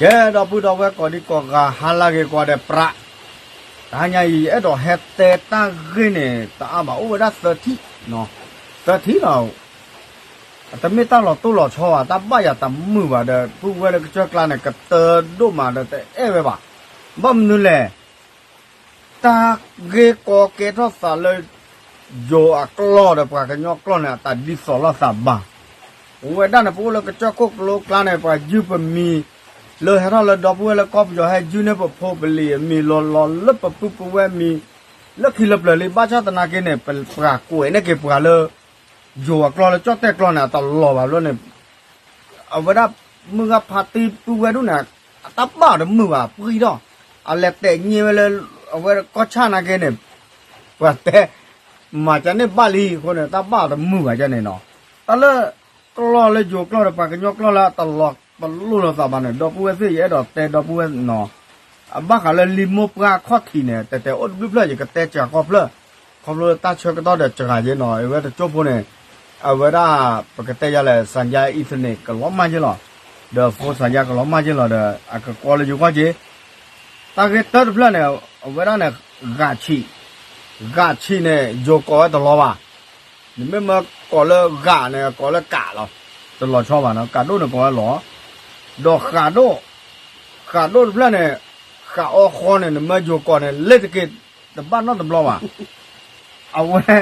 ကဲ ဒီပုၢ်ဒီဝဲၢ်ကိးဒံကိးဂၤ ဟါလၢဂ့ၤကိးဂၤဒဲး ပြး, တဟါညါအံၤ အဲၣ်ဒိးဟဲတဲတၢ်ဂ့ၢ်န့ၣ် တအါဘၣ် အိၣ်ဝဲဒၣ်သၢထံၣ်, သၢထံၣ်လီၤ. အတမ့ၢ်တၢ်လီၤတိၢ်လီၤဆီဘၣ်, တၢ်ဘၣ်ယၤတမုာ်ဘၣ်ဒီး ပုၢ်ဝဲၢ်လၢကစၢၢ်ကျါန့ၣ် ကတၢၢ်ဒိၣ်မးဒီး တအဲၣ်ဝဲဘၣ်. ဘၣ်မနုၤလဲၣ် တၢ်ဂ့ၢ်ကီကဲထီၣ်သးလၢ ယိၤအကျီၢ်ဒီးပှၤကညီကျီၢ်န့ၣ် အတၢ်ဒ်သိးလိာ်သးဘၣ်. ပဝဲဒၣ်န့ၣ် ပအိၣ်လၢကစၢၢ်ခိၣ်ကလိကျါန့ၣ် ပှၤယုၢ်ပမံၤ လၢဟဲထီၣ်လၢဒီပုၢ်ဝဲၢ်လၢကီၢ်ပယီၤ ဟဲယုၢ်န့ၢ်ပဖိပလံၤအမံၤ လီၤလီၤလၢပပုၢ်ပဝဲၢ်မံၤ လၢခံလၢပျၢၤလံ ဘၣ်ဆၣ်သနာ်က့န့ၣ် ပှၤကွဲးန့ၢ်က့ၤပှၤလၢ ယိၤအကျီၢ်လၢကၠီၣ်တဲၣ်ကျီၢ်န့ၣ် အတလီၤဘၣ်ဘျီန့ၣ် အဝဲဒၣ်မုၢ်ဂၢ်ဖါတံၢ်ပုၢ်ဝဲၢ်ဒူၣ်န့ၣ် အတၢ်ဘၣ်အီၤတမုာ်ဘၣ် ပှံၢ်ထီၣ်, အလဲၤတဲာ်ညါဝဲလၢ အဝဲကီၢ်ဆၣ်နာ်က့န့ၣ် ပှၤတဲ မၤကန့ၣ်ဘၣ်လံအဃိန့ၣ် တၢ်ဘၣ်အီၤတမုာ်ဘၣ်ကန့ၣ်နီၤ. တၢ်လၢ ကျီၢ်လၢယိၤကျီၢ်ဒီးပှၤကညီကျီၢ်လၢအတလီၤပလိာ်လိာ်သးဘၣ်န့ၣ် ဒီပုၢ်ဝဲၢ်သ့ၣ် ယအဲၣ်ဒိးတဲဒီပုၢ်ဝဲၢ်နီၤ အဘၣ်ဃးလၢလံာ်မိၢ်ပှၢ်အခီၣ်ထံးန့ၣ် တဲတဲအိၣ်တဘျုးဖျၢၣ် ယကတဲစှၤခီဖျၢၣ်, ခီဖျိလၢတၢ်ဆၢကတီၢ်ဒီးစှၤက့နီၤ အဝဲတကၠိဖိန့ၣ် အဝဲဒၣ် ပကတဲယၤလဲၣ် စၣ်ယါအံၣ်သန့ၣ် ကလီၤမၢ်က့လီၤ, ဒီးဖိစၣ်ယါကလီၤမၢ်က့လီၤဒီး အကကွီလၢယိၤကီၢ်က့ တၢ်ဂ့ၢ်တၢတဖျၢၣ်န့ၣ် အဝဲဒၣ်န့ၣ် ဂာ်ဆံး, ဂာ်ဆံးန့ၣ် ယိၤကိးဝဲတလီၤဘၣ်. နမ့ၢ်မၢကိးလၢဂာ်န့ၣ် ကိးလၢကးလီၤ, တလီၤဆီဘၣ်နီၤ, ကးဒိၣ်န့ၣ်ကိးဝဲလီၤ. ဒီးဃးဒိၣ်, ဃးဒိၣ်တဖျၢၣ်န့ၣ် ဃးအီဃီန့ၣ် နမၢယိၤကိးန့ၣ် လ့တက့ၤ တဘၣ်နီတဘျီဘၣ်. အဝဲ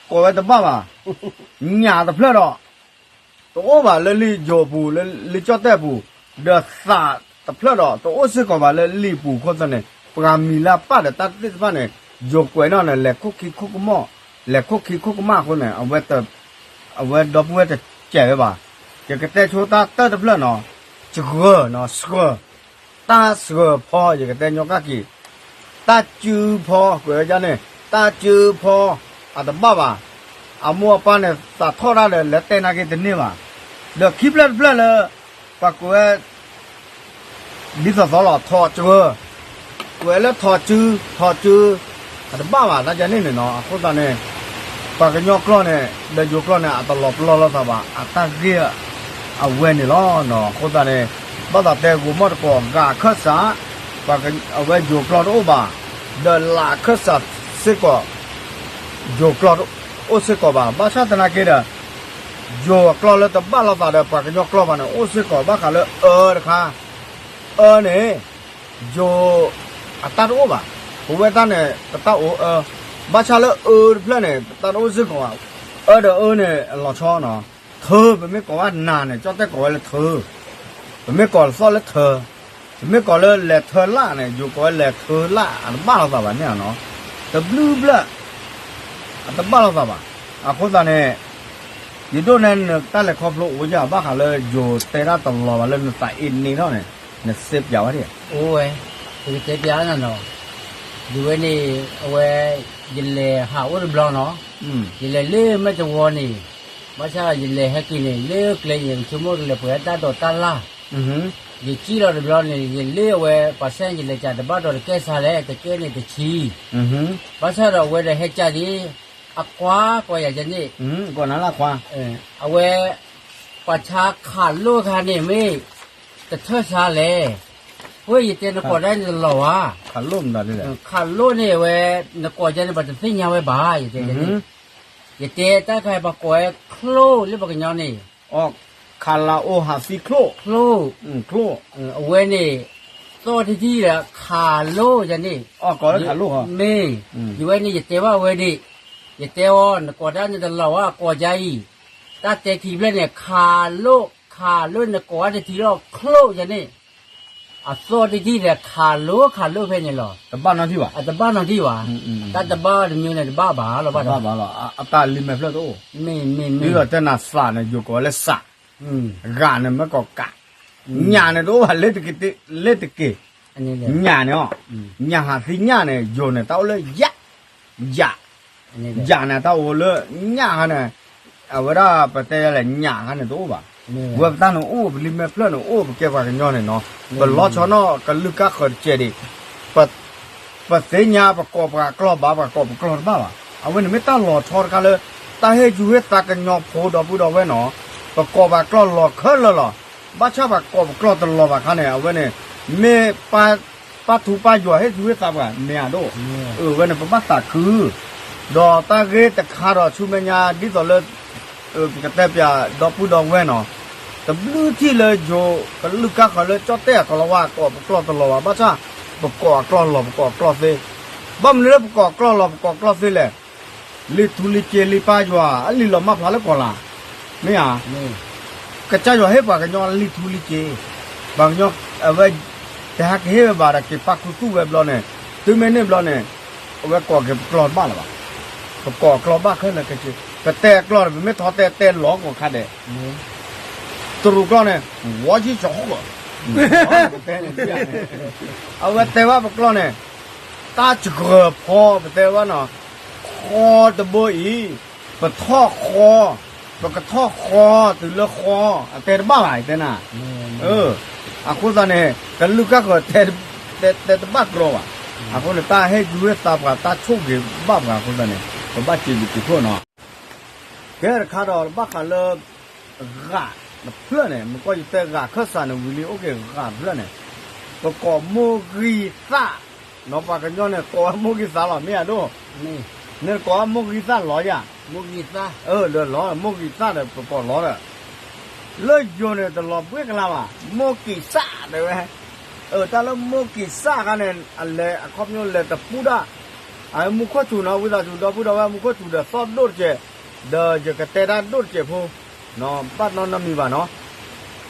ကိးဝဲတဘၣ်ဘၣ်. ညၣ်တဖျၢၣ်ဒီး တအိၣ်ဘၣ်လၢလံာ်ယိၤအပူၤ လၢလံာ်ကၠီၣ်တဲၣ်အပူၤ, ဒီးသးတဖျၢၣ်ဒီး တအိၣ်စ့ၢ်ကီးဘၣ်လၢလံာ်အပူၤအဃိသတးန့ၣ် ပှၤမံၤလၢအပၣ်ဒီးတၢ်သ့ၣ်တဖၣ်န့ၣ် ယိၤကွဲးနီၣ်န့ၣ် လဲၤခိၣ်ခံခိၣ်ကမီၣ်, လဲၤခိၣ်ခံခိၣ်ကမၣ်အဃိန့ၣ် အဝဲ အဝဲဒီပုၢ်ဝဲၢ်တစဲးဝဲဘၣ်. ယကတဲဆိတၢ်တၢတဖျၢၣ်နီၤ, စှၢၤနီၤ စှၢၤ, တၢ်စှၢၤဖီ ယကတဲညီကၣ်က့ၤ, တၢ်စုဖီ ကွဲးဝဲဒ်န့ၣ် တၢ်စုဖီ အတဘၣ်ဘၣ်. အမိၢ်အပၢ်န့ၣ် သးထီၣ်တၢ်ဒီး လဲၤတဲနာ်က့တန့ၢ်ဘၣ်. ဒီးခံဖျၢၣ်တဖျၢၣ်လၢ ပှၤကွဲးဝဲ ဒ်သိးသိးလီၤ ထီၣ်စှၢၤ, ကွဲးလၢထီၣ်စု, ထီၣ်စု, အတဘၣ်ဘၣ်တၢ်ဒ်န့ၣ်န့ၣ်နီၤ. အဃိသတးန့ၣ် ပှၤကညီကျီၢ်န့ၣ် ဒီးယိၤကျီၢ်န့ၣ် အတလီၤပလိာ်လိာ်သးဘၣ် အတၢ်ဂ့ၢ်အဝဲန့ၣ်လီၤ. အဃိသတးန့ၣ် ဘၣ်သးတဲဂိၤမီၣ်တကိး ဂာ်အခၢၣ်စး အဝဲယိၤကျီၢ်တအိၣ်ဘၣ်, ဒီးလးအခၢၣ်စးစ့ၢ်ကီး ယိၤကျီၢ်တအိၣ်စ့ၢ်ကီးဘၣ်. ဘၣ်ဆၣ်သနာ်က့ဒီး ယိၤအကျီၢ်လၢတဘၣ်လိာ်သးဒီးပှၤကညီကျီၢ်ဘၣ်န့ၣ် အိၣ်စ့ၢ်ကီး ဘၣ်ဃးလၢအၢတခါ, အၢန့ၣ် ယိၤအတၢ်တအိၣ်ဘၣ်. ပဝဲတၢ်န့ၣ် ပတၢ်အိၣ်အၢ, ဘၣ်ဆၣ်လၢအၢတဖျၢၣ်န့ၣ် ပတၢ်တအိၣ်စ့ၢ်ကီးဘၣ်. အၢဒီးအၢန့ၣ် အလီၤဆီနီၤ. ထၢ ပမ့ၢ်ကိးဝဲနၤန့ၣ် ကၠီၣ်တဲၣ်ကိးဝဲလၢထၢ, ပမ့ၢ်ကိးလၢသီၣ်လၢထၢ, ပမ့ၢ်ကိးလၢလဲၤထၢလၢ်န့ၣ် ယိၤကိးဝဲလဲၤထၢလၢ် အတဘၣ်လိာ်သးဘၣ်န့ၣ်နီၤ. တဘျုးဘျၢၣ် အတဘၣ်လိာ်သးဘၣ်. အဃိသတးန့ၣ် ယဒိၣ်နဲနတၢ်လဲၤခီဖျိအိၣ်ယၤ ဘၣ်ဃးလၢယိၤတဲဒၣ်တလီၤဘၣ်လၢနသးအ့န့ၢ်ထီၣ်န့ၣ် နစ့ပျးဝဲဒၣ်. အိၣ်ဝဲ, ယကတဲပျးနၤနီၤ, ယဝဲန့ၣ် အဝဲ ယလဲၤဟးအိၣ်တဘျီနီၤ, ယလဲၤလၢမဲာ်တဝီန့ၣ်, ဘၣ်ဆၣ်ယလဲၤဟဲက့ၤန့ၣ် လၢကျဲန့ၣ် ယဆိကမိၣ်ကလဲၤပှဲၤတၢ်ဒိးတၢ်လၢ်, ယစံၣ်လီၤတဘျီန့ၣ် ယလၢအဝဲ ပှၤဆဲၣ် ယလဲၤကးတဘၣ်ဒီးတကဲစါလဲၣ် တကဲန့ၣ်တဆံ, ဘၣ်ဆၣ်ဒီးအဝဲဒီးဟဲကးက့ၤ အကွၢ်ကွၢ်ယၤယဲန့ၣ်, အဝဲ ပှၤဆါခးလိၣ်ခါန့ၣ်မ့ၢ် တထၢၣ်ဆါလဲၣ်, ဝဲယတဲနကိးဒၣ်န့ၣ်တလီၤဝါ, ခးလိၣ်န့ၣ်အဝဲ နကိးယဲန့ၣ် ပှၤတသ့ၣ်ညါဝဲဘၣ် ယတဲယဲန့ၣ်, ယတဲတၢ်ခါပှၤကိးဝဲချိၣ်လၢပှၤကညီန့ၣ် ခးလၤအိၣ်ဟးသံချိၣ်, ချိၣ်, အဝဲန့ၣ် သီၣ်တထံၣ်ဒီးခးလိၣ်ယဲန့ၣ်, မ့ၢ်, ယဝဲန့ၣ်ယတဲဘၣ်ဝဲဒၣ်, ယတဲအီၤ နကိးဒၣ်န့ၣ်တလီၤဝါ ကိးယၤအံၤ, တၢ်တဲခံဖျၢၣ်န့ၣ် ခးလိၣ်, ခးလိၣ် နကိးဝဲတထံၣ်လီၤချိၣ်ယဲန့ၣ်, အသီၣ်တထံၣ်ဒီးခးလိၣ် ခးလိၣ်ဖဲန့ၣ်လီၤ, အတဘၣ်နီတထံၣ်ဘၣ်, တၢ်တဘၣ်တမံၤန့ၣ်တဘၣ်ဘၣ်လီၤ, ဘၣ်ဘၣ်လီၤ, အတၢ်လံာ်မဲာ်ဖျၢၣ်တအိၣ်, မ့ၢ်မ့ၢ်မ့ၢ်, ဒီးတဲနၤသးန့ၣ် ယိၤကိးဝဲလၢစး, ဂာ်န့ၣ်မ့ၢ်ကိးကး, ညၣ်န့ၣ်တအိၣ်ဘၣ် လ့တက့ၤ, ညၣ်န့ၣ်အီၤ, ညၣ်ဟးသံညၣ်န့ၣ် ယိၤန့ၣ် တၢ်အိၣ်လၢယၣ်, ယၣ်, ယၣ်န့ၣ် တၢ်အိၣ်လၢညၣ်ခါန့ၣ်, အဝဲဒၣ်ပတဲလဲၣ် ညၣ်ခါန့ၣ်တအိၣ်ဘၣ်, ဝဲပတၢ်န့ၣ်အိၣ် ပလံာ်မဲာ်ဖျၢၣ်န့ၣ်အိၣ် ပကဲပှၤကညီန့ၣ်နီၤ, ပလီၤဆီနီၣ်ကလုၢ်ကါဃၢၤတကဲးဒံး, ပသ့ၣ်ညါပကိးပှၤကျီၢ်ဘၣ် ပှၤကိးပကျီၢ်တဘၣ်ဘၣ်, အဝဲန့ၣ်မ့ၢ်တၢ်လီၤဆီတခါလၢ တၢ်ဟ့ၣ်ယူၤဟ့ၣ်သးကညီဖိဒီပုၢ်ဒီဝဲၢ်နီၤ, ပကိးပှၤကျီၢ်လီၤခဲလၢာ်လီၤ, ဘၣ်ဆၣ်ပှၤကိးပကျီၢ်တလီၤဘၣ်ခါန့ၣ် အဝဲန့ၣ် မ့ၢ်ပၢ်ထူပၢ်ယွၤဟ့ၣ်ကူဟ့ၣ်သးပှၤမ့ၢ်ဧါဒိၣ်, အဝဲန့ၣ် ပဘၣ်သးခု, ဒီးတၢ်ဂ့ၢ်တခါဒီးဆူမဲာ်ညါဒ်သိးလၢ ပကတဲပၠးဒီပုၢ်ဒီဝဲၢ်နီၤ, တဘျုးထံၣ်လၢယိၤကလုၢ်ကၢ်ဃီၤလၢကၠီၣ်တဲၣ်အကလီၤဝါကိးပကျီၢ်တလီၤဘၣ်, ဘၣ်ဆၣ် ပကိးအကျီၢ်လီၤ ပကိးအကျီၢ်သ့, ဘၣ်မနုၤလၢပကိးအကျီၢ်လီၤ ပကိးအကျီၢ်သ့လဲၣ်, လံာ်ထူလံာ်စ့ၤလံာ်ပၢ်ယွၤ အလံာ်လီၤမၢ်ဖျါလၢကီၤလၤ, မ့ၢ်ဧါ, ကစၢ်ယွၤဟ့ၣ်ပှၤကညီလံာ်ထူလံာ်စ့ၤ, ပှၤကညီ အဝဲ တဟဲက့ၤဟ့ၣ်ဝဲဘၣ်ဒီး က့ၤပာ်ခူသူၣ်ဝဲဘျီန့ၣ်, တုၤမ့ၢ်န့ၣ်ဘျီန့ၣ်, အဝဲကိးက့ၤပကျီၢ်တဘၣ်လၢၤဘၣ်, ပကိးအကျီၢ်ဘၣ်ခဲလၢာ်ခဲဆ့, ပတဲအကျီၢ်န့ၣ် ပမ့ၢ်ထီၣ်တဲတဲလီၤကိးခါဒဲး တရူးကျီၢ်န့ၣ် ဝီယံၣ်စီၤဃိၣ်, တဲန့ၣ်, အဝဲတဲဘၣ်ပကျီၢ်န့ၣ်, တၢ်စှၤဖီ ပတဲဘၣ်နီၤ, ဃီတဘိအံၤ, ပထီၣ်ဃီ, ပကထီၣ်ဃီတုၤလၢဃီ, အတဲတဘၣ်ဘၣ် ယတဲနၤ, အဃိသတးန့ၣ် ကလုၢ်ကၢ်ဃီၤ တဲတဘၣ်ကျီဘၣ်, အဃိန့ၣ် တၢ်ဟ့ၣ်ကူဟ့ၣ်သးပှၤ တၢ်ဆိၣ်ဂ့ၤဘၣ်ပှၤအဃိသတးန့ၣ် ပဘၣ်စံးဘျုးစံးဖှိၣ်နီၤ ကဲတခါဒီးဘၣ်ဃးလၢ ဂာ်တဖျၢၣ်န့ၣ် မ့ၢ်ကီၢ်ယတဲဂာ်ခၢၣ်စးန့ၣ် ဝံၤလံအိၣ်က့ၤဂာ်တဖျၢၣ်န့ၣ်, ပကိးမိၢ်ဂံၢ်သၣ်, ဒီးပှၤကညီန့ၣ် ကိးဝဲမိၢ်ဂံၢ်သၣ်လီၤ မ့ၢ်ယၤဒိၣ်, နကိးဝဲမိၢ်ဂံၢ်သၣ်လီၤယၤ, လီၤ မိၢ်ဂံၢ်သၣ်ဒီးပကိးလီၤဒီး, လၢယိၤန့ၣ် တလီၤဘှ့ၣ်ကလါဘၣ် မိၢ်ကံၢ်စၣ်တဲဝဲ, တၢ်လၢမိၢ်ကံၢ်စၣ်ခါန့ၣ် အလဲၤအခီပညီလဲၤတပူၤဒၣ်, အမူခိၣ်စူၤနီၤ ဝံသးစူၤ ဒီပုၢ်ဒီဝဲၢ် မူခိၣ်စူၤဒီးသီၣ်ဒိၣ်တကဲး, ဒီးယကတဲတၢ်ဒိၣ်တကဲးဖိ, ဘၣ်နီတမံၤဘၣ်နီၤ,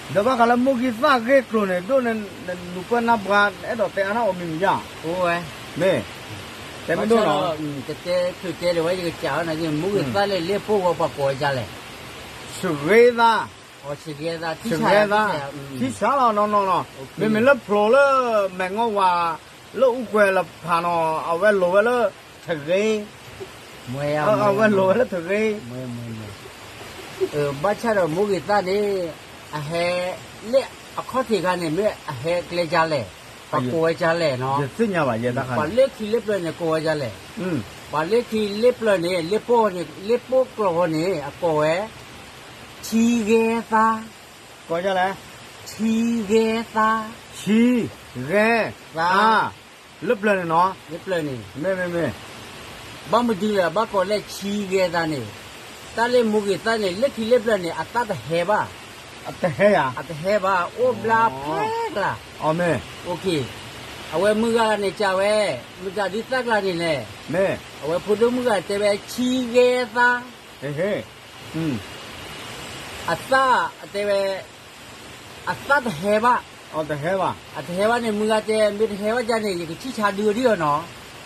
ဒီးဘၣ်ဃးလၢမိၢ်ဂံၢ်သၣ်ဂ့ၢ်ကျိၤန့ၣ် ဒိၣ်န့ၣ် နနူၤပၢၢ်နၢ်ပှၤ အဲၣ်ဒိးတဲအါထီၣ်အီၤမံၤမံၤယါ, မ့ၢ်, တဲမ့ၢ်ဒိၣ်နီၤ, တဲတဲဒ်ဝဲယကစးဝဲန့ၣ် မိၢ်ဂံၢ်သၣ်လၢလ့ၣ်ပိၢ်ဝဲပှၤကိးဝဲဒ်လဲၣ်, ဆှဂ့ၤသၣ်, ဆှဂ့ၤသၣ်, ထံဆါလီၤနီၤနီၤနီၤ, မ့မ့ၢ်လၢဖျိးလၢမဲာ်ငီဝၤ လၢအူကွဲၤလၢဖးနီၤ အဝဲလိၤဝဲလၢ ဆှဂ့ၤ, အဝဲလိၤဝဲလၢဆှဂ့ၤ ဘၣ်ဆၣ်ဒီးမိၢ်ဂံၢ်သၣ်န့ၣ် အဟဲ လၢအခီၣ်ထံးခါန့ၣ် မ့ၢ်အဟဲကျဲဒ်လဲၣ်, ပှၤကိးဝဲဒ်လဲၣ်နီၤ, ပှၤလၢခံလၢပျၢၤန့ၣ်ကိးဝဲဒ်လဲၣ်, ပှၤလၢခံလၢပျၢၤန့ၣ် လ့ၣ်ပိၢ်န့ၣ် လ့ၣ်ပိၢ်ကျိာ်ဃီန့ၣ် အကိးဝဲ ဆှဂ့ၤသၣ်, ဆှဂ့ၤသၣ်, ဆှဂ့ၤသၣ်, လၢပျၢၤန့ၣ်နီၤ, လၢပျၢၤန့ၣ် မ့မ့ၢ် ဘၣ်မနုၤလဲၣ် ဘၣ်ကိးလၢဆှဂ့ၤသၣ်န့ၣ်, တၢ်လၢမိၢ်ဂံၢ်သၣ်န့ၣ် လၢခံလၢပျၢၤန့ၣ် အသၣ်တဟဲဘၣ်, အတဟဲယၤ, အတဟဲဘၣ် အိၣ်ဘျါဖဲကျါ, အဝဲမုၢ်ဂၤန့ၣ်စံးဝဲ, မတၤဒုးသၣ်ကျါန့ၣ်လဲၣ်, အဝဲဖိဒိၣ်မုၣ်ဂၤတဲဝဲဆှဂ့ၤသၣ် အသၣ် အတဲဝဲ, အသၣ်တဟဲဘၣ်, တဟဲဘၣ်, အတဟဲဘၣ်န့ၣ် မုၢ်ဂၤတဲ မ့ၢ်တဟဲဘၣ်ဒ်န့ၣ် ယကဆံၣ်ဆါဒုးဒံးအီၤနီ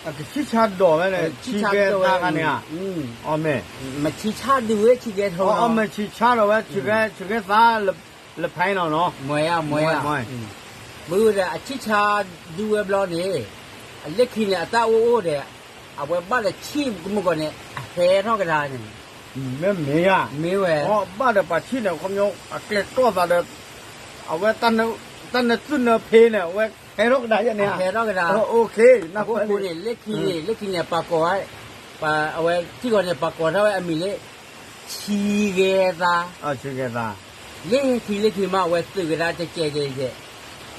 ၤ, ကဆံၣ်ဆါဒိးဝဲန့ၣ် ဆှဂ့ၤသၣ်န့ၣ်ဧါ, မ့ၢ်ဆံၣ်ဆါဒုးဝဲဆှဂ့ၤသၣ်, မ့ၢ်ဆံၣ်ဆါဒိးဝဲ ဆှဂ့ၤသၣ် လၢဖဲနီၤနီၤ, မ့ၢ်ဧါ, မ့ၢ်ဧါ, မ့ၢ်ဒီးအဆံၣ်ဆါဒုးဝဲဘျီန့ၣ်, အလၢခံန့ၣ် အတၢ်အိၣ်အိၣ်ဒီး အဝဲဘၣ်ဒီးဆံၣ်ကမုၢ်ကီးန့ၣ် အဟဲထီၣ်ကဒါန့ၣ်, မ့ၢ်မ့ၢ်ဧါ, မ့ၢ်ဝဲ, ဘၣ်ဒီးပှၤဆံၣ်န့ၣ် ခီပညီ အကျဲတီၢ်သးဒီး, အဝဲ တၢ်နၢသုၣ်နၢဖ့န့ၣ် အဝဲဟဲထီၣ်ကဒါယဲန့ၣ်, ဟဲထီၣ်ကဒါ, အဃိန့ၣ် လၢခံန့ၣ် လၢခံန့ၣ် ပှၤကိးဝဲ, အဝဲထံၣ်ဃီန့ၣ်ပှၤကိးထီၣ်ဝဲအမံၤလၢ ဆှဂ့ၤသၣ်, လၢခံလၢခံမး အဝဲသုးကဒါကဲကဲကဲကဲ,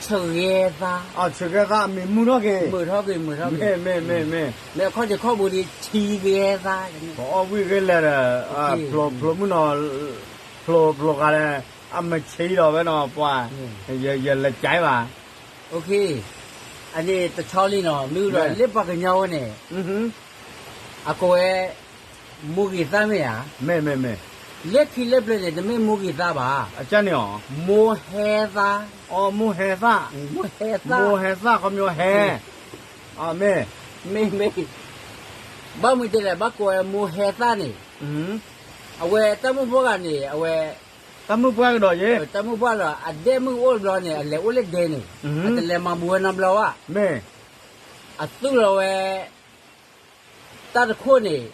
ဆှဂ့ၤသၣ်, ဆှဂ့ၤသၣ် အမံၤမုာ်ထီၣ်က့ၤ, မုာ်ထီၣ်က့ၤ မုာ်ထီၣ်က့ၤ, မ့ၢ်မ့ၢ်မ့ၢ်, မ့ၢ်အခီၣ်ထံးခီၣ်ဘိဒီး ဆှဂ့ၤသၣ်, ပအီၣ်ဝံၣ်ဂ့ၤလဲၣ်ဒီး, ဖျိဖျိမုၢ်နီၤ, ဖျိဖျိဃာ်ဒီး, အမ့ၢ်ဆှဒီးဝဲနီၤ ပှၤ, ယလဲၤကဘၣ်, အန့ၣ်တဆီလံနီၤ မ့ၢ်ဒီးလၢပှၤကညီဝဲန့ၣ်, အကိးဝဲ, မိၢ်ဂံၢ်သၣ်မ့ၢ်ဧါ, မ့ၢ်မ့ၢ်မ့ၢ်, လၢခံလၢပျၢၤန့ၣ် တမ့ၢ်မိၢ်ဂံၢ်သၣ်ဘၣ်, မိၢ်ဟဲသၣ်, မိၢ်ဟဲသၣ်, မိၢ်ဟဲသၣ်ခီပညီဟဲ, မ့ၢ်, မ့ၢ်မ့ၢ်, ဘၣ်မနုၤတဲလဲၣ် ဘၣ်ကိးဝဲမိၢ်ဟဲသၣ်န့ၣ်, အဝဲတၢ်မုၣ်ဖိဂၤန့ၣ် အဝဲ, တၢ်မုၣ်ပှၢ်ကဒီးယဲ, တၢ်မုၣ်ပှၢ်လီၤ အဒဲမုၣ်အိၣ်တဘျီန့ၣ် အလဲၤအိၣ်လၢဒဲန့ၣ်, အတလဲၤမၤဘူးဝဲနီတဘျီဘၣ်, မ့ၢ်, အသူၣ်လီၤဝဲ တၢ်တခိၣ်န့ၣ်,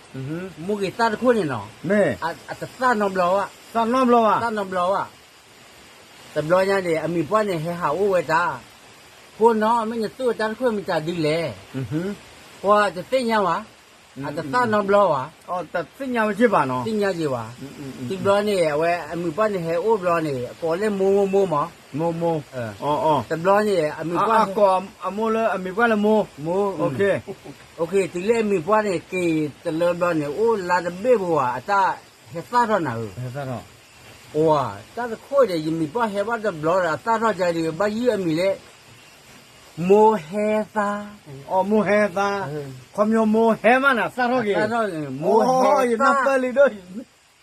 မိၢ်ဂံၢ်သၣ်တခိၣ်န့ၣ်နီၤ, မ့ၢ်, အတသၣ်နီတဘျီဘၣ်, သၣ်နီတဘျီဘၣ်, တဘျီညါန့ၣ် အမံၤပှၢ်န့ၣ် ဟဲဟးအိၣ်ဝဲတၢ်, ဖိနီၤ မ့ၢ်နသူၣ်တၢ်တခိၣ်မတၤဒုလဲၣ်, ပှၤတသ့ၣ်ညါဘၣ်, အတသၣ်နီတဘျီဘၣ်, တသ့ၣ်ညါဝဲက့ၤဘၣ်နီၤ, သ့ၣ်ညါက့ၤဘၣ်, တဘျီန့ၣ် အဝဲအမံၤပှၢ်န့ၣ်ဟဲအိၣ်ဘျီန့ၣ် ကိးလၢမိၢ်မိၢ်မိၢ်မး, မိၢ်မိၢ်, တဘျီန့ၣ် အမံၤပှၢ်, အကိးအမိၢ်လၢအမံၤပှၢ်လၢမိၢ်, မိၢ်, တုၤလၢအမံၤပှၢ်န့ၣ် က့ၤတလၢဘျီန့ၣ် အိၣ်လါတဘ့ၣ်ဖိဧါ အတၢ်ဟဲသၣ်ထီၣ်နၤဧၢ, အိၣ်ဧါ, တၢ်တခိၣ်ဒီး ယမံၤပှၢ်ဟဲဘၣ်တဘျီဒီး အသၣ်ထီၣ်ကဒီး ဘၣ်ယုၢ်အမံၤလၢ မိၢ်ဟဲသါ, အိၣ်မိၢ်ဟဲသါ, ခီဖျိမိၢ်ဟဲမးန့ၣ် အသၣ်ထီၣ်က့ၤ, မိၢ်ဟဲသါ,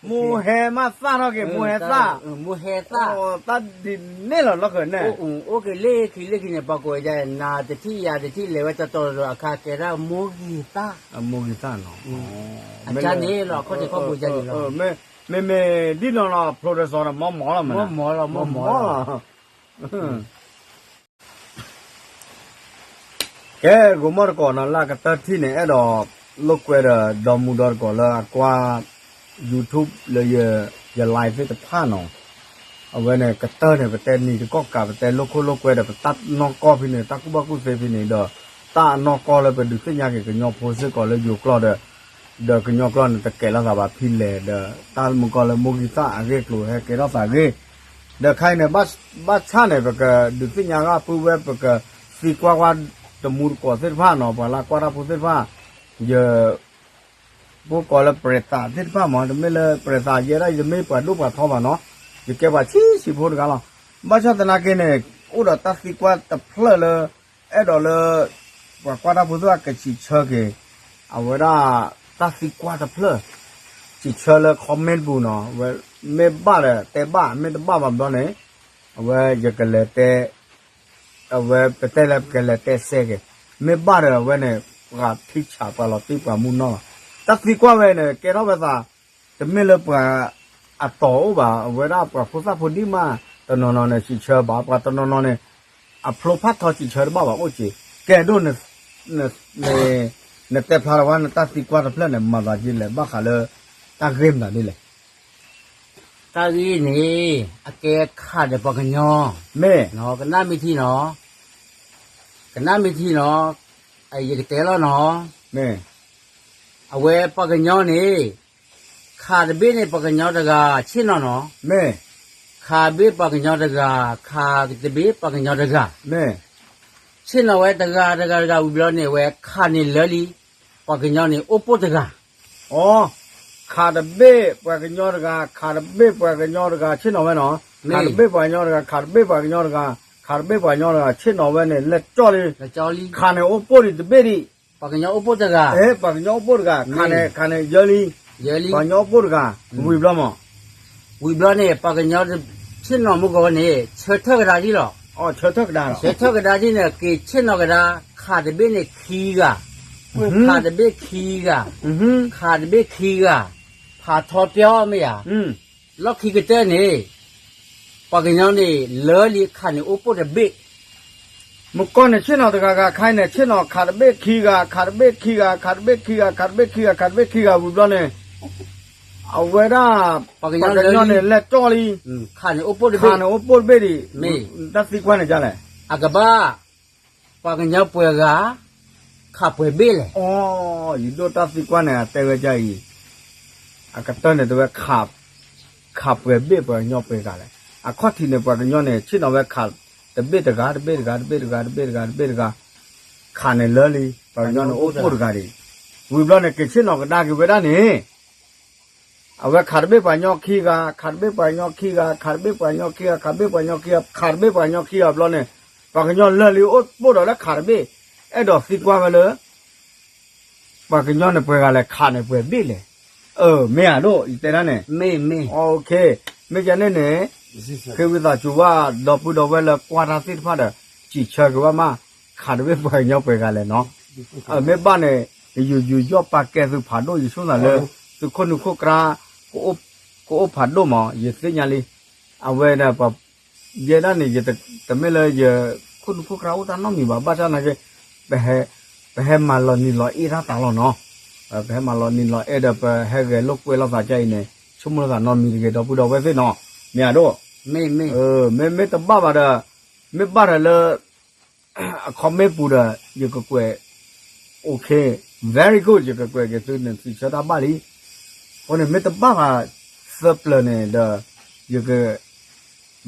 မိၢ်ဟဲမးသၣ်ထီၣ်က့ၤ, မိၢ်ဟဲသါ, မိၢ်ဟဲသါ, တၢ်ဒ်န့ၣ်လီၤလီၤဃၢၤန့ၣ်, အိၣ်က့ၤလၢခံလၢခံန့ၣ် ပှၤကိးဝဲဒၣ် နၤတထံၣ်ယၤတထံၣ် လဲၤဝဲတီတီတီအခါ ကဲဒၣ်မိၢ်ဂ့ၤသၣ်, မိၢ်ဂ့ၤသၣ်နီၤ, အန့ၣ်လီၤ အခီၣ်ထံးခီၣ်ဘိန့ၣ်လီၤ, မ့မ့ၢ်ဒ်နီၤနီၤ ဖျိဒီးစီၤဒီး မီမီလီၤ, မီမီလီၤ, မီမီလီၤ. ကဲ ဂိၤမီၢ်တကိးနီၤ လၢအကတၢၢ်ထံၣ်န့ၣ် အဲၣ်ဒိးလိာ်ကွဲဒီး ဒီမုၢ်ဒီတကိးလၢအကွၢ် YouTube လၢယ live သ့ၣ်တဖၣ်နီၤ, အဝဲန့ၣ် ကတၢၢ်န့ၣ် ပတဲနံၤတကီၢ်ကး ပတဲလိာ်ခိၣ်လိာ်ကွဲဒီး ပတၢ်နီၢ်ကီၢ်ဖဲန့ၣ် တၢ်ကူၣ်ဘၣ်ကူၣ်သ့ဖဲန့ၣ်ဒီး တၢ်အနီၢ်ကီၢ်လၢပဒုးသ့ၣ်ညါက့ၤကညီဖိစ့ၢ်ကီးလၢယိၤကျိာ်ဒီး ဒီးကညီကျိာ်န့ၣ် တကဲးလိာ်သးဘၣ်ဖဲလဲၣ်ဒီး တၢ်မုၢ်ကီၢ်လၢမိၢ်ဂံၢ်သၣ်အဂ့ၢ်အကျိၤဟဲကဲထီၣ်သးဂ့ၢ်, ဒီးခဲအံၤန့ၣ် ဘၣ်ဆၣ်န့ၣ် ပကဒုးသ့ၣ်ညါဂ့ၢ်ပုၢ်ဝဲၢ် ပကသံကွၢ်ကွၢ်တမူတကိးသ့ၣ်တဖၣ်နီၤ ပှၤလၢကွၢ်တၢ်ဖိသ့ၣ်တဖၣ်, ယ ဖိကိးလၢပြဲးသးသ့ၣ်တဖၣ်မး တမ့ၢ်လၢပြဲးသးယဲဒၣ် ယတမ့ၢ်ပှၤဒိၣ်ပှၤထီဘၣ်နီၤ, ယကဲပှၤဆံးဆံးဖိတဂၤလီၤ. ဘၣ်ဆၣ်သနာ်က့န့ၣ် အိၣ်ဒီးတၢ်သံကွၢ်တဖျၢၣ်လၢ အဲၣ်ဒိးလၢ ပှၤကွၢ်တၢ်ဖိသ့ၣ်တဖၣ်ကစံးဆၢက့ၤ အဝဲဒၣ်တၢ်သံကွၢ်တဖျၢၣ်, စံးဆၢလၢ comment ပူၤနီၤ, မ့ၢ်ဘၣ်ဒီးတဲဘၣ် မ့ၢ်တဘၣ်ဘၣ်ဘျီန့ၣ် အဝဲယကလဲၤတဲ အဝဲပတဲလၢပကလဲၤတဲစဲက့ၤ, မ့ၢ်ဘၣ်ဒီးအဝဲန့ၣ် ပှၤဖံးဆး ပှၤလီၤတံၢ်ပှၤမူနီၢ်လီၤ. တၢ်သံကွၢ်ဝဲန့ၣ် ကဲထီၣ်ဝဲသး တမ့ၢ်လၢပှၤအတီၢ်အိၣ်ဘၣ်, အဝဲဒၣ်ပှၤဖိသၣ်ဖိဒံးမး တနီၤနီၤန့ၣ် စံးဆၢဘၣ်, ပှၤတနီၤနီၤန့ၣ် အဖျိဖးထီစံးဆၢတဘၣ်ဘၣ်အိၣ်က့ၤ, ကဲဒိၣ် နတဲဖျါထီၣ်ဝဲ နတၢ်သံကွၢ်တဖျၢၣ်န့ၣ် မၤသးဒ်လဲၣ် ဘၣ်ဃးလၢ တၢ်ဂ့ၢ်မနုၤဒ်လဲၣ် တၢ်ဂ့ၢ်န့ၣ် အကဲခးဒီးပှၤကညီ, မ့ၢ်, ကနၣ်မ့ၢ်ထံနီၤ, ကနၣ်မ့ၢ်ထံနီၤ, ယကတဲလီၤနီၤ, မ့ၢ်, အဝဲပှၤကညီန့ၣ်, ခးတဘ့ၣ်န့ၣ် ပှၤကညီတဂၤ ဆ့ၣ်နီၤနီၤ, မ့ၢ်, ခးတဘ့ၣ်ပှၤကညီတဂၤ, ခးတဘ့ၣ်ပှၤကညီတဂၤ, မ့ၢ်, ဆ့ၣ်နီၤဝဲတဂၤတဂၤတဂၤဝံၤဘျီန့ၣ် အဝဲခးန့ၣ်လၢလံ, ပှၤကညီန့ၣ်အိၣ်ပိၢ်တဂၤ အိ, ခးတဘ့ၣ်ပှၤကညီတဂၤ, ခးတဘ့ၣ်ပှၤကညီတဂၤ ဆ့ၣ်နီၤဝဲနီၤ, ခးတဘ့ၣ်ပှၤကညီတဂၤ, ခးတဘ့ၣ်ပှၤကညီတဂၤ, ခးတဘ့ၣ်ပှၤကညီတဂၤ ဆ့ၣ်နီၤဝဲန့ၣ် လဲၤကၠီလံ, ခးန့ၣ်အိၣ်ပိၢ်ဒံးတဘ့ၣ်ဒံး, ပှၤကညီအိၣ်ပိၢ်တဂၤ, ပှၤကညီအိၣ်ပိၢ်တဂၤ, ခးန့ၣ်, ခးန့ၣ်ယၢလံ, ပှၤကညီအိၣ်ပိၢ်တဂၤ, ဝံၤဘျီမး ဝံၤဘျီန့ၣ် ပှၤကညီ ဆ့ၣ်နီၤမုၢ်ဂီၤန့ၣ် ဆၢထၢၣ်ကဒါဒ်လီၤ, ဆၢထၢၣ်ကဒါဒ်န့ၣ် က့ၤဆ့ၣ်နီၤကဒါ, ခးတဘ့ၣ်န့ၣ်ခံဂၤ, ခးတဘ့ၣ်ခံဂၤ, ခးတဘ့ၣ်ခံဂၤ, ဖးထီပျီမ့ၢ်ဧါ, လီၢ်ခံကတၢၢ်န့ၣ် ပှၤကညီန့ၣ် လၢလံခးန့ၣ်အိၣ်ပိၢ်တဘ့ၣ် မုၢ်ကီၢ်န့ၣ် ဆ့ၣ်နီၤတဂၤဂၤ ခဲအံၤန့ၣ် ဆ့ၣ်နီၤခးတဘ့ၣ်ခံဂၤ, ခးတဘ့ၣ်ခံဂၤ, ခးတဘ့ၣ်ခံဂၤ, ခးတဘ့ၣ်ခံဂၤ ဝံၤဘျီန့ၣ် အဝဲဒၣ် ပှၤကညီန့ၣ် လဲၤကၠီလံ, ခးန့ၣ်အိၣ်ပိၢ်တဘ့ၣ်ဒံး, တၢ်သံကွၢ်န့ၣ်ဒ်လဲၣ်, အကဘၣ် ပှၤကညီပှဲၤဂၤ ခးပှဲၤဘ့ၣ်လဲၣ်, အိ, ယဒိၣ်တၢ်သံကွၢ်န့ၣ် အတဲဝဲဒ်အံၤ, အကတၢၢ်န့ၣ်တဲဝဲ ခးပှဲၤဘ့ၣ်ပှၤကညီပှဲၤဂၤလဲၣ်, အခီၣ်ထံးန့ၣ် ပှၤကညီန့ၣ် ဆ့ၣ်နီၤဝဲခး တဘ့ၣ်တဂၤ တဘ့ၣ်တဂၤ တဘ့ၣ်တဂၤ တဘ့ၣ်တဂၤ တဘ့ၣ်တဂၤ, ခးန့ၣ်လၢလံ ပှၤကညီန့ၣ်အိၣ်ပိၢ်တဂၤဒံး, ဝံၤဘျီန့ၣ် က့ၤဆ့ၣ်နီၤကဒါက့ၤဝဲဒၣ်န့ၣ် အဝဲခးတဘ့ၣ်ပှၤကညီခံဂၤ, ခးတဘ့ၣ်ပှၤကညီခံဂၤ, ခးတဘ့ၣ်ပှၤကညီခံဂၤ, ခးတဘ့ၣ်ပှၤကညီခံဂၤ, ခးတဘ့ၣ်ပှၤကညီခံဂၤဘျီန့ၣ်, ပှၤကညီလၢာ်လံအိၣ်ပိၢ်ဒီးလၢခးတဘ့ၣ်, အဲၣ်ဒိးသံကွၢ်ဝဲလၢ ပှၤကညီန့ၣ်ပှဲၤဂၤလဲၣ်, ခးန့ၣ်ပှဲၤဘ့ၣ်လဲၣ်, အၢ မ့ၢ်ဧါဒိၣ် ယတဲဒၣ်န့ၣ်, မ့ၢ်ကန့ၣ်န့ၣ် ဃ့ဝံသးစူၤဝဲ ဒီပုၢ်ဒီဝဲၢ်လၢကွၢ်တၢ်သ့ၣ်တဖၣ်ဒီး စံးဆၢက့ၤဝဲမး, ခးတဘ့ၣ်ပှၤကညီပှဲၤဂၤလဲၣ်နီၤ, မ့ၢ်ဘၣ်န့ၣ် ယယူးယီၣ်ပာ်ကဲသုဖးဒိၣ် ယဆိကမိၣ်လၢ သုခိၣ်နူာ်ခိၣ်ကြါ ကအိၣ်ဖးဒိၣ်မး ယသ့ၣ်ညါလံ, အဝဲဒၣ် ယဲဒၣ်န့ၣ် တမ့ၢ်လၢယ ခိၣ်နူာ်ခိၣ်ကြါအိၣ်တၢ်နီတမံၤဘၣ်, ဘၣ်ဆၣ်သနာ်က့ ပဟဲမၤလီၤနံၤလီၤအ့ၣ်တၢ်သးလီၤနီၤ, ပဟဲမၤလီၤနံၤလီၤအ့ၣ်ဒီး ပဟဲဂဲၤလိာ်ကွဲလိာ်သးဒ်အံၤန့ၣ် ဆိကမိၣ်လိာ်သးနီတမံၤတဂ့ၤ ဒီပုၢ်ဒီဝဲၢ်သ့ၣ်နီၤ, မ့ၢ်ဧါဒိၣ်, မ့မ့ၢ်တဘၣ်ဘၣ်ဒီး မ့ၢ်ဘၣ်ဒီးလၢ အ comment ပူၤဒီး ယကကွဲး အိၣ်ခ့ very good ယကကွဲးက့ၤသုန့ၣ် သုဆၢတၢ်ဘၣ်လံ. အဃိန့ၣ် မ့ၢ်တဘၣ်ဘၣ်သၢပျၢၤန့ၣ်ဒီး ယက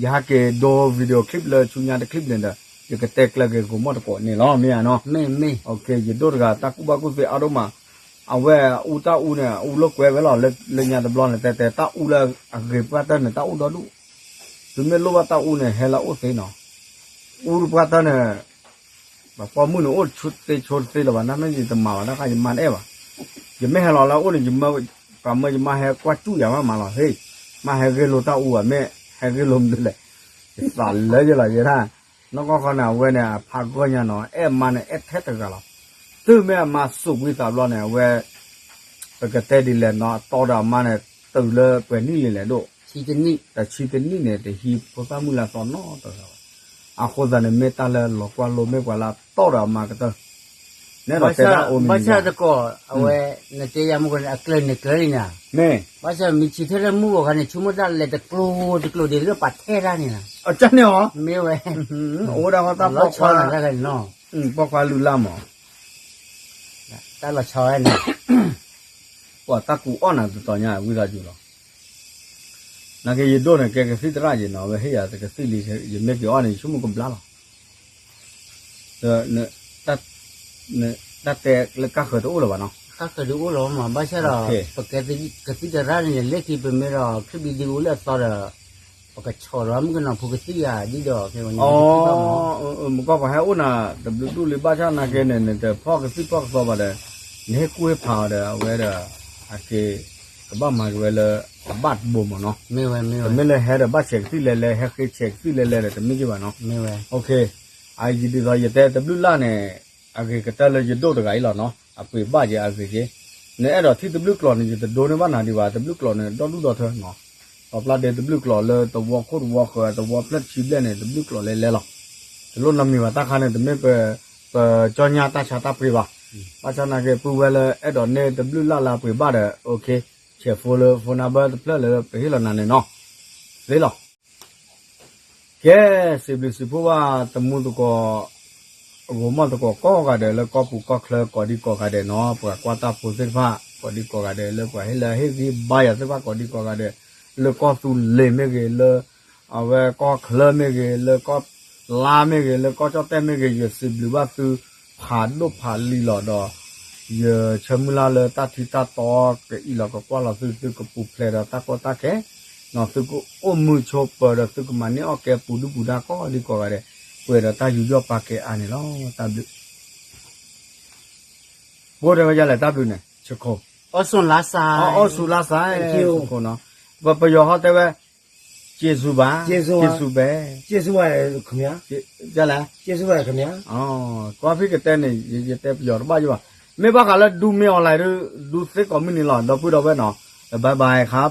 ယဟးက့ၤဒိ video clip လၢဆူညါတ clip န့ၣ်ဒီး ယကတဲကျၢၤက့ၤဂိၤမီၣ်တကိးန့ၣ်လီၤ မ့ၢ်ဧါနီၤ. ယဒိၣ်တဂၤတၢ်ကူၣ်ဘၣ်ကူၣ်သ့အါဒိၣ်မး, အဝဲအူတၢ်အူန့ၣ် အူလိာ်ကွဲဝဲလီၤ လၢညါတဘျီန့ၣ် တဲတဲတၢ်အူလၢအဂ့ၤပှၢ်တၢၢ်န့ၣ် တၢ်အူဒီဒူၣ်, သုမ့ၢ်လိၣ်ဘၣ်တၢ်အူန့ၣ် ဟဲလၢအအိၣ်သ့နီၤ, အူတပှၢ်တၢၢ်န့ၣ် ပှၤပိာ်မုၣ်န့ၣ် အိၣ်ဆူသ့ဆိတသ့လၢၤဘၣ် နမ့ၢ်ယတမၤဘၣ် တၢ်ခါယမါတအဲၣ်ဘၣ်, ယမ့ၢ်ဟဲလီၤလၢအအိၣ်န့ၣ် ယမၢ ပှၤမၢယမါဟဲကွၢ်စူၣ်ယၤမးမးလီၤ ဟ့ၣ်, မါဟဲဂ့ၢ်လိာ်တၢ်အူဘၣ် မ့ၢ်ဟဲဂ့ၢ်လိာ်မနုၤလဲၣ်, ယသးလၢယလီၤယဲဒၣ်, နီၢ်ကီၢ်ဃီန့ၣ် အဝဲန့ၣ် အဖးဂီၢ်ညါနီၤ အဲၣ်အမါန့ၣ် အဲၣ်ထဲတဂၤလီၤ, တုၤမ့ၢ်အမါစူးကွံာ်သးဘျီန့ၣ် အဝဲ ပကတဲဒ်လဲၣ်နီၤ အတီဒီးအမါန့ၣ် တုၤလၢပှဲၤနံၣ်လံလဲၣ်ဒိၣ် တဆံတနံၣ်န့ၣ် တဟံးဖိသၣ်မုၣ်လၢအသီနီတဂၤဘၣ်, အဃိသတးန့ၣ် မ့ၢ်တၢ်လၢလီၤကွၢ်လိမ့ၢ်ပှၤလၢအတီဒီးအမါကတၢၢ်, နဲဒိးတဲဒၣ်အိၣ်မံၤ ဘၣ်ဆၣ်တကိး အဝဲ နတဲယၤမ့ၢ်ကီးန့ၣ် အကျၢၤန့ၣ်ကျၢၤလံနၤ, မ့ၢ် ဘၣ်ဆၣ်မ့ၢ်ဆံးထဲလၢမုၢ်ဂီၤခါန့ၣ် ဆိကမိၣ်တၢ်လဲၤတကျိၤတကျိၤဒ်လၢပှၤထဲတၢ်န့ၣ်လီၤ, အကန့ၣ်အီၤ မ့ၢ်ဝဲ အိၣ်ဒၣ်ဃီတၢ်ပိာ်ခွါ လီၤဆီနၤတၢ်ဂၤန့ၣ်နီၤ, ပိာ်ခွါလုၢ်လၢ်မး တၢ်လီၤဆီဝဲန့ၣ် ပှၤတၢ်ကူးအီၣ်နၤတတီၤညါ ဝံသးစူၤလီၤ, နာ်က့ယဒိၣ်န့ၣ် ကဲကသံၣ်သရၣ်ယံၤနီၤ အဝဲဟ့ၣ်ယၤတကသံၣ်လံ ယမ့ၢ်က့ၤအီၣ်န့ၣ် ယဆိကမိၣ်ကဘျါလီၤ, ဒီး တၢ်တဲလၢကါဃၢၤတအိၣ်လၢၤဘၣ်နီၤ, ကါဃၢၤတအိၣ်လၢၤဘၣ်မး ဘၣ်ဆၣ်ဒီး ပကဲကသံၣ်သရၣ်န့ၣ် လၢခံပမ့ၢ်ဒီး ခရံာ်ဘံဒံအိၣ်လၢအသီဒီး ပကဆီၣ်ဒီးမုၣ်ကနီၤဖိကသံၣ်ယၤဒ်ဒီး ကဲဝဲန့ၣ်ကသံၣ်ဘၣ်မး မကီၢ်ပှၤဟဲအိၣ်နၤ တဘျုးဒူၣ်လံ ဘၣ်ဆၣ်နာ်က့န့ၣ် နတဖီၣ်ကသံၣ်ဖီၣ်ကသီဘၣ်ဒီး နဟ့ၣ်ကူၣ်ဟ့ၣ်ဖးအီၤဒီး အဝဲဒီး အက့ၤ ကဘၣ်မၤက့ၤဝဲလၢ အဘၣ်တဘိမးနီၤ, တမ့ၢ်လၢဟဲဒီးဘၣ်ဆဲးကသံၣ်လဲၤလဲၤ ဟဲဃ့ဆဲးကသံၣ်လဲၤလဲၤဒီး တမ့ၢ်က့ၤဘၣ်နီၤ, အံၤဒ်သိးယတဲတဘျုးလၢ်န့ၣ် အဂ့ၤကတၢၢ်လၢယဒိၣ်တဂၤအံၤလီၤနီၤ အပှ့ၤဘၣ်က့ၤအဂ့ၤက့ၤ, နအဲၣ်ဒိးထံၣ်တဘျုးကျိာ်န့ၣ် ယတဒိန့ၢ်ဘၣ်နၤဒံးဘၣ် တဘျုးကျိာ်န့ၣ် ဒီဒူၣ်ဒီထၢနီၤ, ပှၤပျၢ်ဒ့တဘျုးကျိာ်လၢသဝီခိၣ်သဝီဃၢၤ သဝီဖျၢၣ်တဆံဘျဲၣ်န့ၣ် တဘျုးကျိာ်လဲၤလဲၤလီၤ, တလိၣ်နီတမံၤဘၣ် တၢ်ခါန့ၣ် တမ့ၢ်ပ ပကၠီညါတၢ်ဆါတၢ်ပှ့ၤဘၣ်, ဘၣ်ဆၣ်နာ်က့ ပုၢ်ဝဲၢ်လၢအဲၣ်ဒိးန့ၢ်တဘျုးလၢ်လၢပှ့ၤဘၣ်ဒီး အိၣ်ခ့ ဆဲးဖိလၢ phone number တဖျၢၣ်လၢပဟ့ၣ်လီၤနၤန့ၣ်နီၤ, သ့လီၤ. ကဲ စံးဘျုးစံးဖှိၣ်ဘၣ်တမူသကိး ဂိၤမီၢ်သကိးကိးဂၤဒဲးလၢကီၢ်ပူၤကီၢ်ချၢကိးဒံကိးဂၤဒဲးနီၤ, ပှၤကွၢ်တၢ်ဖိသ့ၣ်တဖၣ် ကိးဒံကိးဂၤဒဲး လၢပှၤဟ့ၣ်လၢဟ့ၣ်ဂံၢ်ဘါယၤသ့ၣ်တဖၣ်ကိးဒံကိးဂၤဒဲး, လၢကီၢ်သူလ့ၤမ့ၢ်ဂ့ၤ, လၢအဝဲကီၢ်ချၢမ့ၢ်ဂ့ၤ, လၢကီၢ်လါမ့ၢ်ဂ့ၤ, လၢကီၢ်ကၠီၣ်တဲၣ်မ့ၢ်ဂ့ၤ, ယစံးဘျုးဘၣ်သု ဖးဒိၣ်ဖးလံၤလီၤဒီး ယဆၢမုၢ်လၢ်လၢတၢ်ထံတၢ်တီကအံးလီၤကကွၢ်လီၤသု သုကပူၤဖျဲးဒီးတၢ်ကီတၢ်ခဲ, ဒီးသုကအိၣ်မုာ်ဆိးပၢၤဒီးသုကမၤန့ၢ်အီၣ်ကဲပူၤဒုၣ်ပူၤဒါကိးဒံကိးဂၤဒဲး, ပှဲၤဒီးတၢ်ယူးယီၣ်ပာ်ကဲအါန့ၣ်လီၤ. တၢ်ဘျုး ပှိၢ်တဲဝဲဒ်လဲၣ် တၢ်ဘျုးန့ၣ် ဆၢခိၣ်, အိၣ်ဆူၣ်လါစၢ်, အိၣ်ဆူၣ်လါစၢ်, ဆၢခိၣ်နီၤ, ပပယီၤဟီတဲဝဲ ကျေးဇူးပါ, ကျေးဇူးပဲ, ဒ်လဲၣ်, ကွၢ်ဖံကတဲန့ၣ် ယတဲပယီၤတဘၣ်ယဘၣ်, မ့ၢ်ဘၣ်ဃးလၢဒူမ့ၢ်အီၤလဲၣ်ဒုး ဒူသ့ကိးမုၢ်နံၤလီၤ ဒီပုၢ်ဒီဝဲၢ်နီၤ, bye bye ครับ